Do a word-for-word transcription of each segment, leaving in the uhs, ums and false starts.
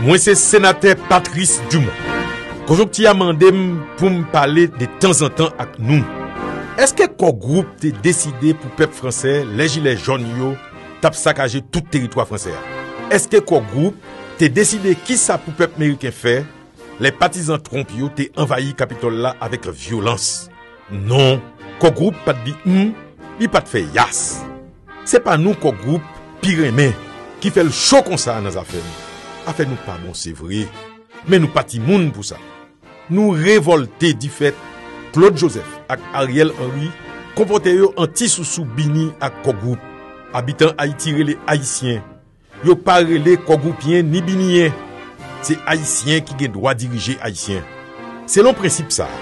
Mwen se Senatè Patrice Dumont. Konjonkti a mande m pou m pale de tanzantan ak nou. Èske Core Group te deside pou pèp fransè lè jilè jòn yo t ap sakaje tout teritwa fransè a? Èske Core Group te deside kisa pou pèp meriken fè lè patizan Trump yo te anvayi Kapitòl la avèk vyolans? Non, Core Group pa t di m, li pa t fè yas. Se pa nou Core Group pi renmen ki fè l cho konsa nan zafè nou. Afè nou pa bon, se vre, men nou pa timoun pou sa. Nou revòlte difèt Claude Joseph ak Ariel Henry konpòte yo an ti sousou Bini ak Core Group. Abitan Ayiti rele Ayisyen. Yo pa rele Kògwoupyen ni Biniyen. Se Ayisyen ki gen dwa dirije Ayisyen. Selon prensip sa a,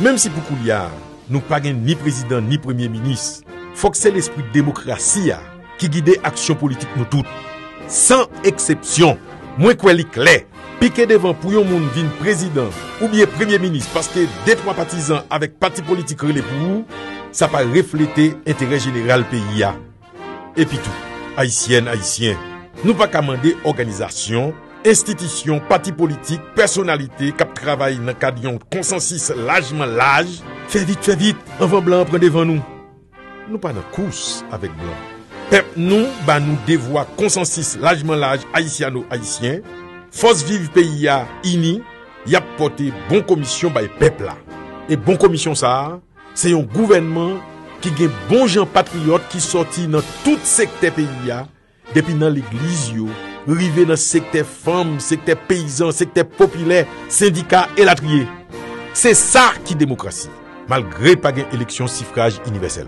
menm si pou koulye a, nou pa gen ni prezidan ni premye minis, fòk se lespri demokrasi a ki gide aksyon politik nou tout. San eksepsyon, mwen kwè li klè, pike devan pou yon moun vin prezidan oubyen premye minis paske de twa patizan avèk pati politik rele pou ou, sa pa reflete enterè jeneral peyi a. Epitou, Ayisyèn, Ayisyen, nou pa ka mande òganizasyon, enstitisyon, pati politik, pèsonalite k ap travay nan kad yon konsansis lajman laj, fè vit, fè vit, anvan blan an pran devan nou. Nou pa nan kous avèk blan. Pèp nou ba nou devwa konsansis lajman laj ayisyano-ayisyen, fòs viv peyi a ini, y ap pòte bon komisyon bay pèp la. E bon komisyon sa a, se yon gouvènman ki gen bon jan patriyòt ki sòti nan tout sektè peyi a, depi nan legliz yo, rive nan sektè fanm, sektè peyizan, sektè popilè, sendika, elatriye. Se sa ki demokrasi, malgre pa gen eleksyon sifraj inivèsèl.